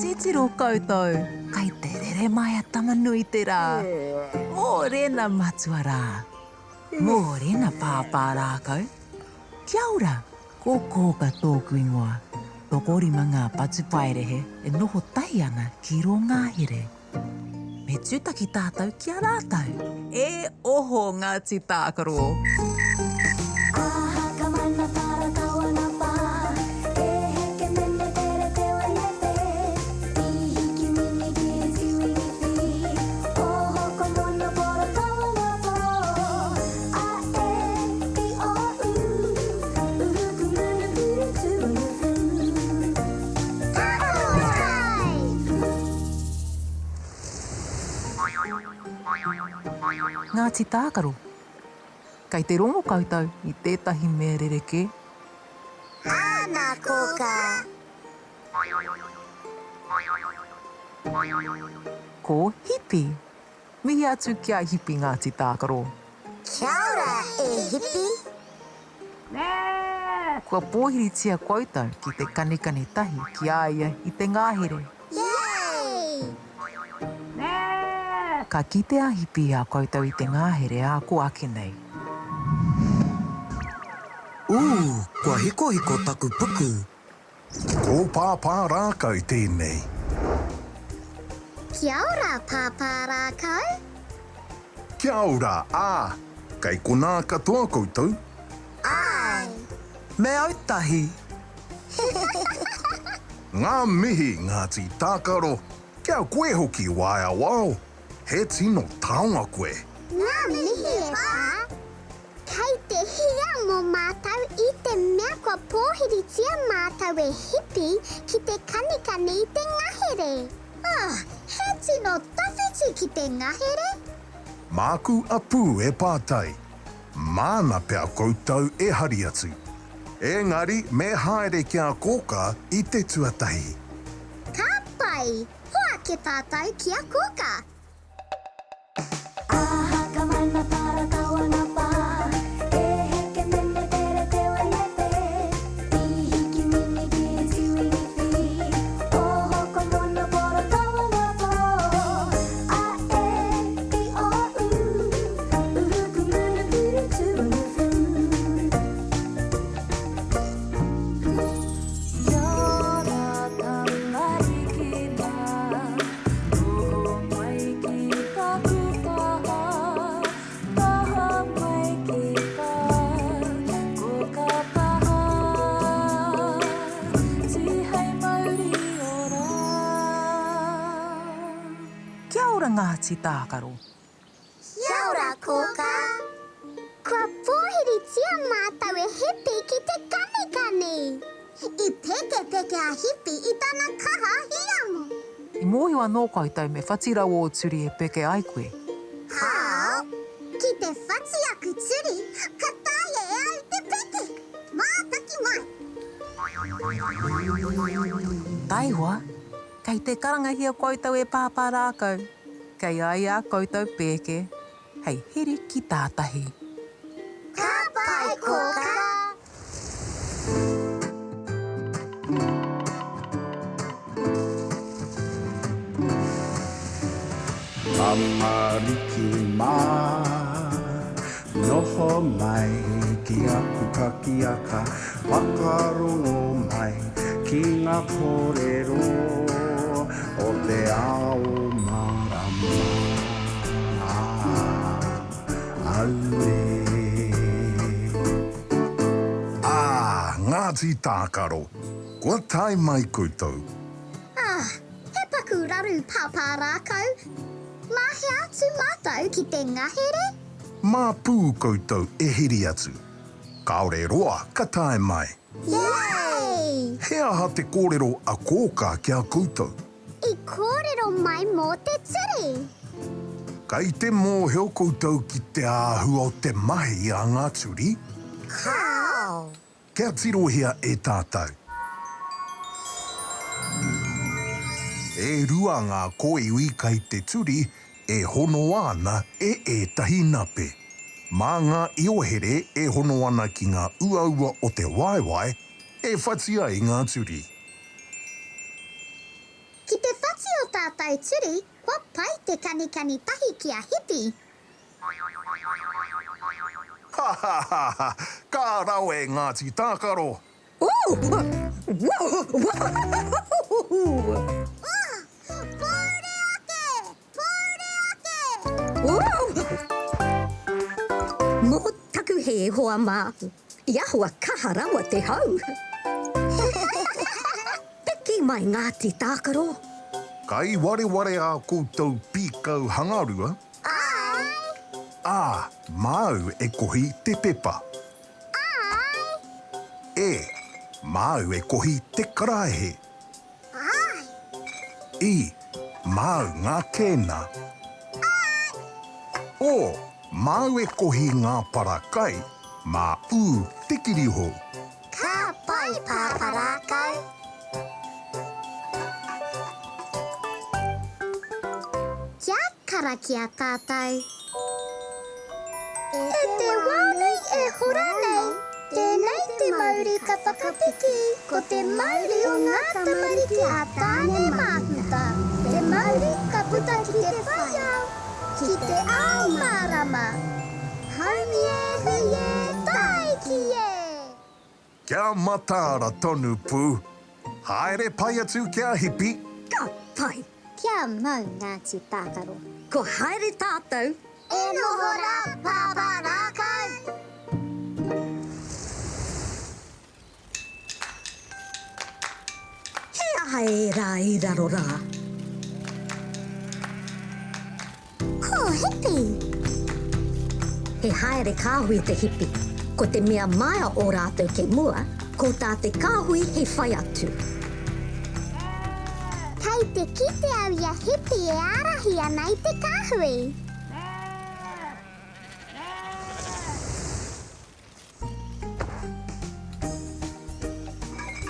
Titiro koutou, kai te rere mai a Tama-nui-te-rā. Mōrena matua rā. Mōrena pāpā rākau. Kia ora, ko Kōka tōku ingoa. Tokorima ngā patupaiarehe e noho tahi ana ki rō ngahere. Me tūtaki tātou ki a rātou. E oho Ngāti Tākaro! Ngāti Tākaro. Kei te rongo koutou i tētahi mea rerekē? Āna kōkā. Ko Hipi. Mihi atu ki a Hipi Ngāti Tākaro. Kia ora e Hipi. Kua pōhiritia koutou ki te kanikani tahi ki a ia i te ngahere. Yay! Ka kite a Hipi i a koutou i te ngahere ā ko ake nei. Ū, kua hikohiko taku puku. Ko Pāpā Rākau tēnei. Kia ora, Pāpā Rākau. Kia ora, ā, kei konā katoa koutou? Āe. Me autahi. Ngā mihi, Ngāti Tākaro. Kia koe hoki, Waea Wao. He tino taonga koe. Ngā mihi e pā. Kei te hiamo mātou i te mea kua pōhiritia mātou e Hipi ki te kanikani i te ngahere. Oh, he tino tawhiti ki te ngahere! Māku a Pū e pātai. Māna pea koutou e hari atu. Engari me haere ki a Kōkā i te tuatahi. Ka pai! Hoake tātou ki a Kōkā! Noho mai ki taku taha, taha mai ki tā koka taha, Tihei mauri ora. Kia ora Ngāti Tākaro. Kia ora Kōkā. Kua pōhiritia mātou e Hipi ki te kanikani. I pekepeke a Hipi i tana kaha hiamo. I mōhio anō koutou me whati rau ō turi e peke ai koe? Kāo. Ki te whati aku turi, ka taea e au te peke. Mātaki mai. Taihoa, kei te karangahia koutou e Pāpā Rākau. Kei a ia koutou pēke hei heri ki tātahi. Ka pai kōkā! Tamariki mā, noho mai ki aku kakiaka, whakarongo mai ki ngā kōrero o te ao mārama. Auē. Ā, Ngāti Tākaro, kua tae mai koutou. Ā, he paku raru pāpā rākau. Mā hea atu mātou ki te ngahere? Mā pū koutou e heri atu. Kāore roa ka tae mai. Yay! He aha te kōrero a Kōkā ki a koutou? I kōrero mai mō te turi. Kei te mōhio koutou ki te āhua o te mahi a ngā turi? Kāo! Kia tirohia e tātou. E rua ngā kōiwi kei te turi e honoa ana e ētahi nape. Mā ngā iohere e hono ana ki ngā uaua o te waewae e whati ai ngā turi. Ki te. kati o tātou turi, kua pai te kanikani tahi ki a Hipi. Ha ha ha ha! Ka rawe Ngāti Tākaro! Pōuri ake! Pōuri ake! Mō taku hē, hoa mā, i ahua kaha rawa te hau. Piki mai Ngāti Tākaro. Kai wareware ā koutou pīkau hangarua? Āe! Ā, māu e kohi te pepa. Āe! E, māu e kohi te karaehe. Āe! I, māu ngā kēna. Āe! O, māu e kohi ngā para kai, mā ū te kirihou. Ka pai, Pāpā Rākau! Kia karakia tātou. E te wā nei e hora nei, tēnei te mauri ka whakapiki, ko te mauri o ngā tamariki a Tāne Māhuta, te mauri ka puta ki te whai ao, ki te ao mārama. Haumi e, hui e, tāiki e! Kia mataara tonu pū. Haere pai atu kia hipi. Ka pai! Kia mau Ngāti Tākaro. Ko haere tātou. E noho rā Pāpā Rākau. He aha ērā i raro rā? Ko Hipi! He haere kāhui te hipi. Ko te mea maea o rātou kei mua, ko tā te kāhui he whai atu. Kei te kite au i a Hipi e ārahi ana i te kāhui.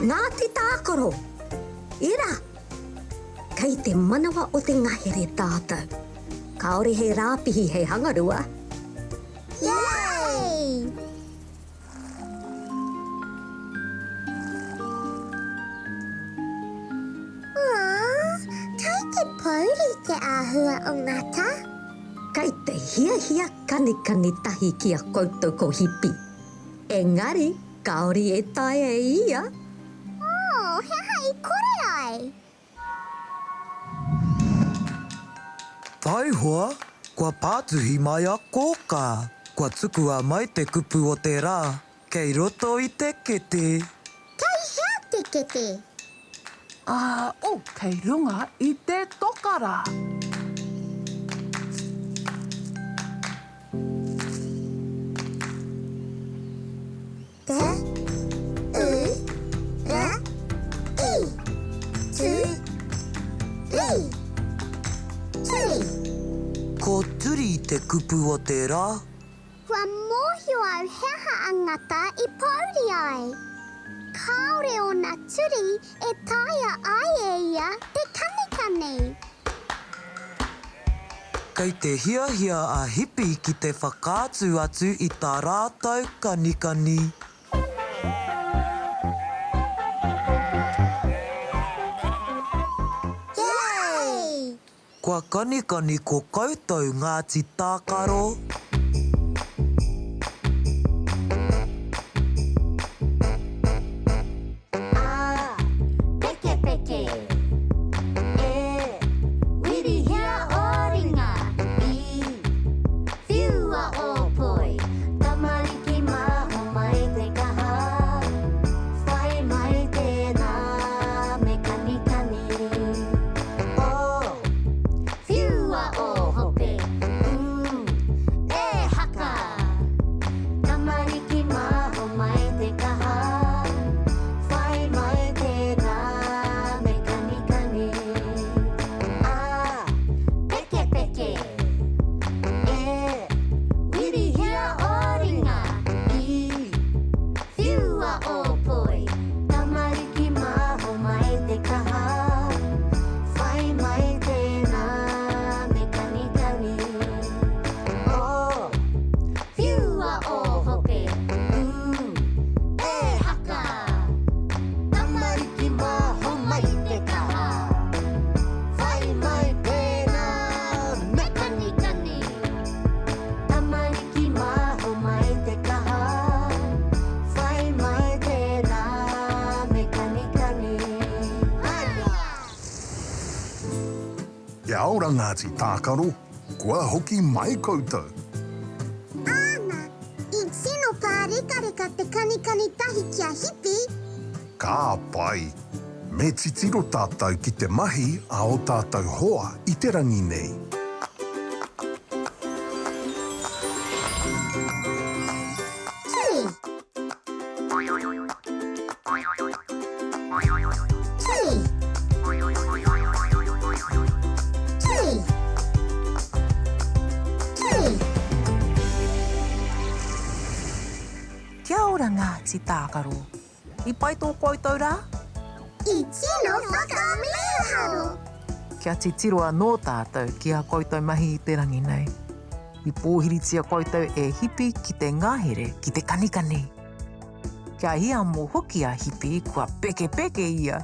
Ngāti Tākaro! Ira! Kei te manawa o te ngahere tātou. Kāore he rāpihi hei hangarua. Yay! Aww, kei te pōuri te āhua o Ngata. Kei te hiahia kanikani tahi ki a koutou ko Hipi. Engari, kāore e taea e ia. Oh, he aha i kore ai? Taihoa, kua pātuhi mai a Kōkā, kua tukua mai te kupu o te rā, kei roto i te kete. Kei hea te kete? Ā, oh, kei runga i te toka rā. T, U, R, I. Tu, ri. Turi. Ko turi te kupu o te rā. Kua mōhio au he aha a Ngata i pōuri ai. Kāore ōna turi e taea ai e ia te kanikani. Kei te hiahia a Hipi ki te whakaatu atu i tā rātou kanikani. Yay! Kua kanikani ko koutou Ngāti Tākaro. A, pekepeke. E, wirihia ō ringa. I, whiua ō poi. Tamariki mā, homai te kaha. Whai mai tēnā me kanikani. O, whiua ō hope. U, e. Kia ora Ngāti Tākaro, kua hoki mai koutou. Āna, i tino pārekareka te kanikani tahi ki a Hipi. Ka pai! Me titiro tātou ki te mahi a ō tātou hoa i te rangi nei. Tui! Tui! Tui! Tui! Kia ora Ngāti Tākaro. I pai tō koutou rā? I tino whakamīharo! Kia titiro anō tātou ki ā koutou mahi i te rangi nei. I pōhiritia koutou e Hipi ki te ngahere ki te kanikani. Kia hiamo hoki a Hipi kua pekepeke ia.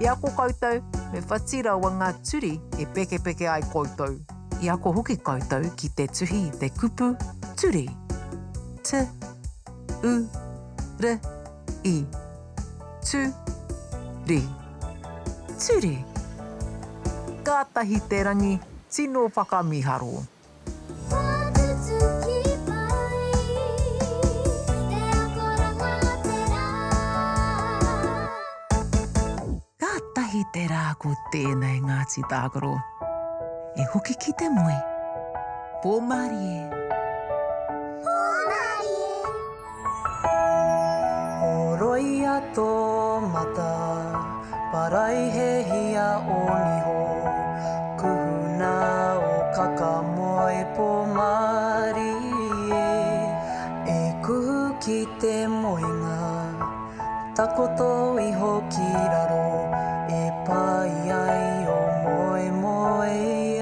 I ako koutou me whati rawa ngā turi e pekepeke ai koutou. I ako hoki koutou ki te tuhi i te kupu turi. T, U, R, I. Tu, ri. Turi. Kātahi te rangi tino whakamiharo. Kua tutuki pai te akoranga o te rā. Kātahi te rā ko tēnei Ngāti Tākaro. E hoki ki te moe. Pō mārie. Pō mārie. Horoia tō mata, paraihehia ō niho, kuhuna ō kakamoe pō mārie, e kuhu ki te moenga, takoto iho ki raro, e pai ai ō moemoeā.